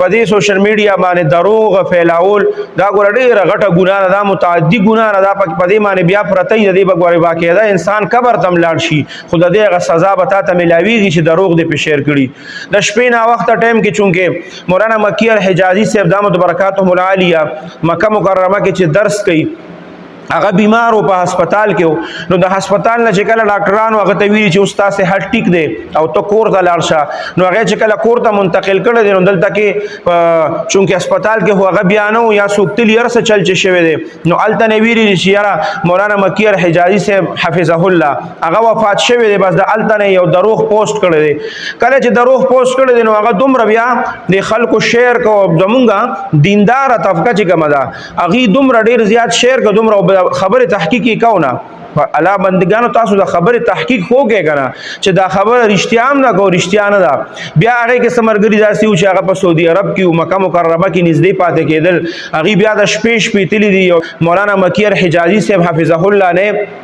په دې سوشل میډیا باندې دروغ فیلاول دا ګور ډیره غټه ګناه ده، دا متعدی ګناه ده. دا په دې باندې بیا پرته د دې بګوري باقاعده انسان قبر تم لاړ شي، خو د دې هغه سزا به تا ته ملاویږي چې دروغ دې په شیر کړي. د شپې نا وخت ټایم کې چونکه مولانا مکی الحجازي صاحب دامت برکاتهم العالیه مکه مکرمه کې چې درس کوي، هغه بیمار و، په هسپتال کې. نو د هسپتال نه چې کله ډاکټرانو هغه ته ویلي چې اوس تاسو صحت ټیک دی او ته کور ته لاړ شه، نو هغه چې کله کور ته منتقل کړی دی، نو دلته کې چونکه هسپتال کې هو هغه بیا نه یا څوک تلي ارسه چل چې شوی دی، نو هلته نه ویلي چې یاره مولانا مکی الحجازي صاحب حفظه الله هغه وفات شوی دی. بس د هلته نه یو دروغ پوسټ کړی دی. کله چې دروغ پوسټ کړی دی، نو هغه دومره بیا د خلکو شیر کو، زمونږه دیندار طبقه چې کومه ده هغه دومره ډیر زیات شیر کو، دومره خبره تحقیقي کو نه. الله بندگانو، تاسو د خبره تحقیق هوګه کنه چې دا خبره رښتیا هم نه کو، رښتیا نه ده. بیا هغه کې سمرګری داسې و چې هغه په سعودي عرب کې او مکه مکرمه کې نږدې پاتې کېدل، هغه بیا د شپې شپې تللی دی. مولانا مکی الحجازي صاحب حفظه الله نه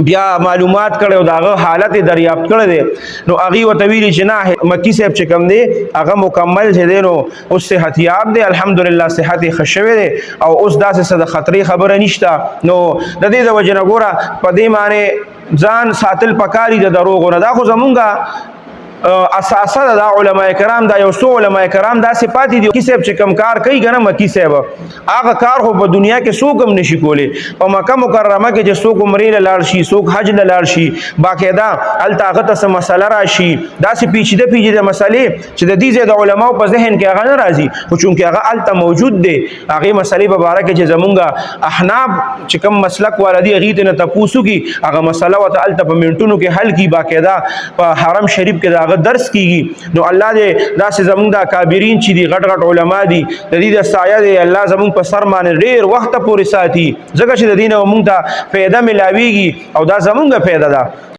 بیا معلومات کړي او داغه حالت دریافت کړي دی، نو هغه وته ویلي چې نه، مکی صاحب چې کم دی هغه مکمل چې دی نو اوس صحتیاب دی، الحمدلله صحت یې ښه شوی دی او اوس داسې څه د خطرې خبره نشته. نو د دې د وجې نه ګوره په دې معنی ځان ساتل پکاري د دروغو نه. دا خو زمونږه اساسه ده. دا علما کرام، دا یو څو علما کرام دا صفات دي. مکی صاحب چې کم کار کوي کنه، مکی صاحب هغه کار خو په دنیا کې څوک هم نشي کولی. په مکه مکرمه کې چې څوک عمرې له لاړ شي، څوک حج له لاړ شي، باقاعده هلته هغه ته څه مسله راشي، داسې پیچیده پیچیده مسلې چې د دې ځای د علماو په ذهن کې هغه نه راځي، خو چونکې هغه هلته موجود دی، هغې مسلې په باره کې چې زمونږ احناف چې کوم مسلک والا دي هغې ته نه تپوس وکړي، هغه مسله ورته هلته په منټونو کې حل کړي. باقاعده په حرم شریف کې د هغه درس کیږي. نو الله دې داسې زمونږ د اکابرین چې دي، غټ غټ علما دي، د دې د سایه دې الله زمونږ په سر باندې ډېر وخت پورې ساتي، ځکه چې د دې نه مونږ ته فایده ملاویږي او دا زمونږ فایده ده.